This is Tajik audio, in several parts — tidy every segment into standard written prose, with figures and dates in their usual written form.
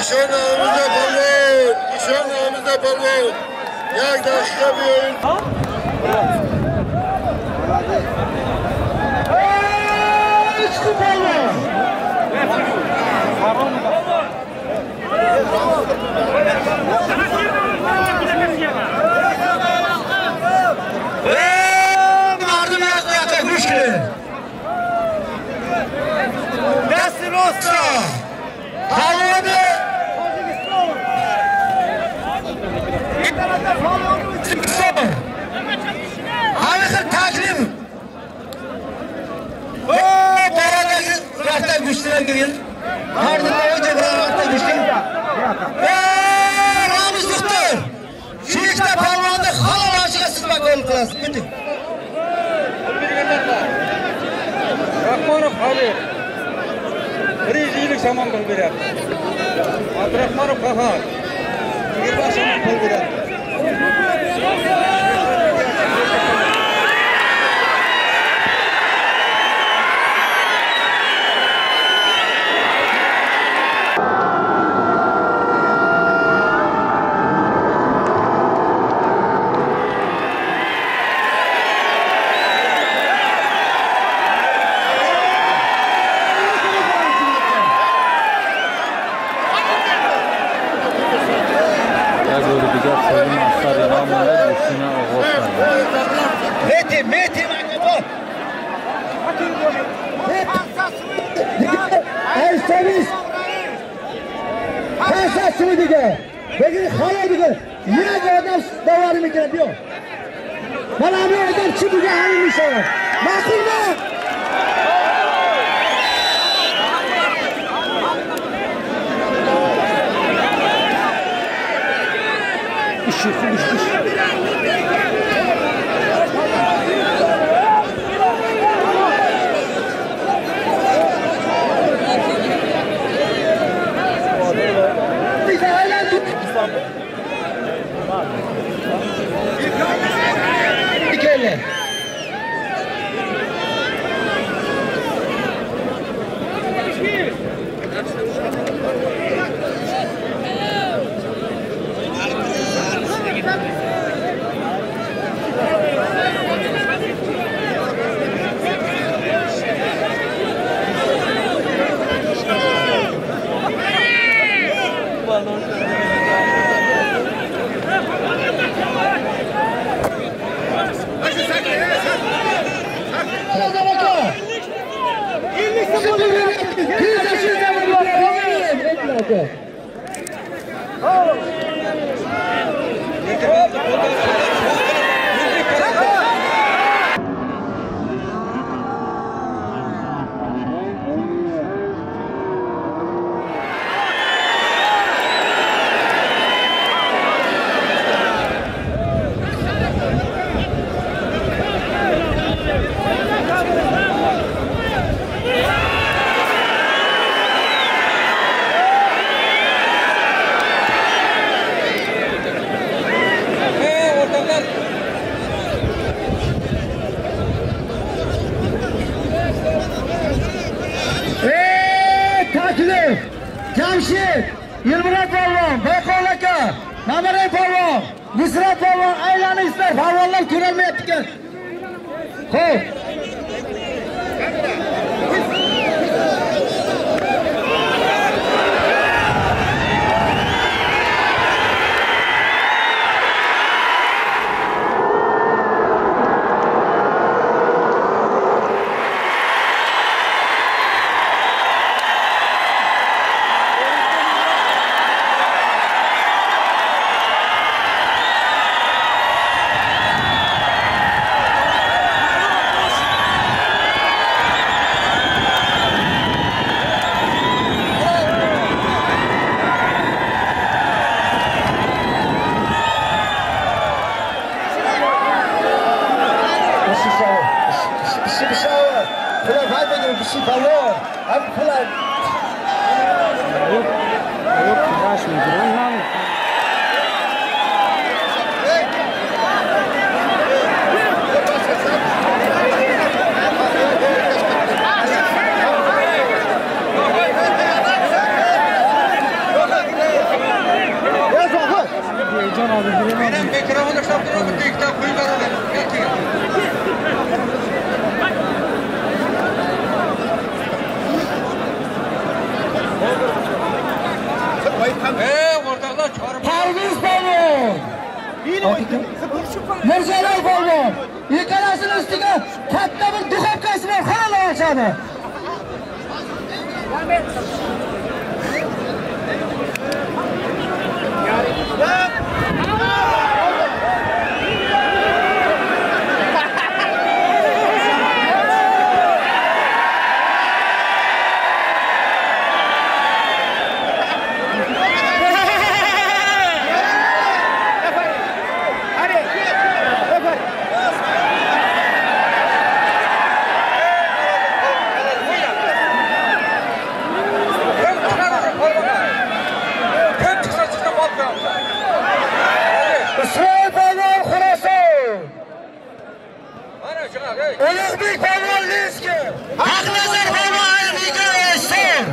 Nişan polvon, nişan namizda polvon. Як дақиқа биёед. Даст роста! Taklif. Rafta güçlüler girin. Ardından önce rafta güçlü. Ramiz doktor. Şu işte parmağında halal aşığa sızmak ol kılas. Bütün. Rahmonov Ali. 150 somon pul beryapti. Abdurahmonov Qahhor. 25 somon pul beryapti. بگید خاله دیگه یک آدم باور میکنه بیا من همه آدم چی دیگه همین میشه معقول نه. İşi خوب iş. Jamshid, Yilmurod polvon, Bayqon aka, Mamaray polvon, Nusrat polvon aylaningizlar, polvonlar ko'rolmayapti ekan. Xo'p. Mikrofonni ushlab turib, bitta ikkita qo'yib beraman. O'rtoqlar, Parviz polvon. Mirjalol polvon. Ikkalasini ustiga katta bir duxovkasi bor, xonalar ochadi. Isroil polvon Xuroson. Ulug'bek polvon Linski. Haqnazar polvon Armiga O'shsin.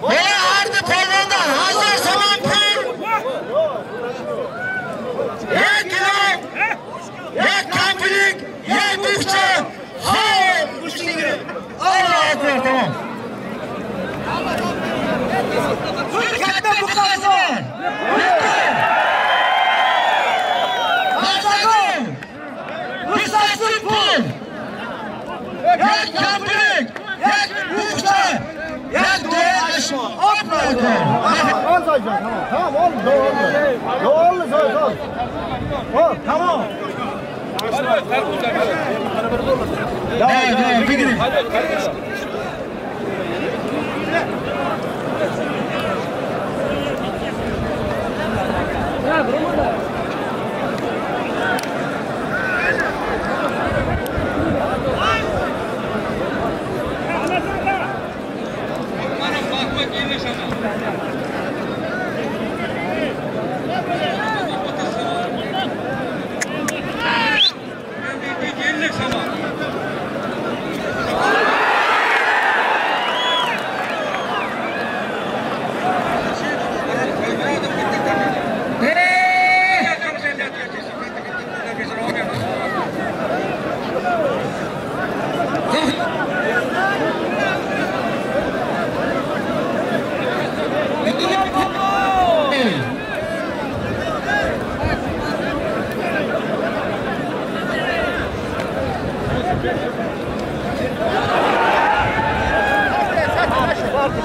Bola Ardi polvondan 1000 somon pul. 1 kilo, 1 komplekt, 1 bukcha. Hay, Allohu akbar, tamom. Bir katta buqasi bor. Pul, یک کمپینگ، یک بوخچه، یک دویش، Tamam oğlum, doğru. Doğru, doğru. Tamam. Evet, bitirin.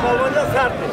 Polvonda sardi.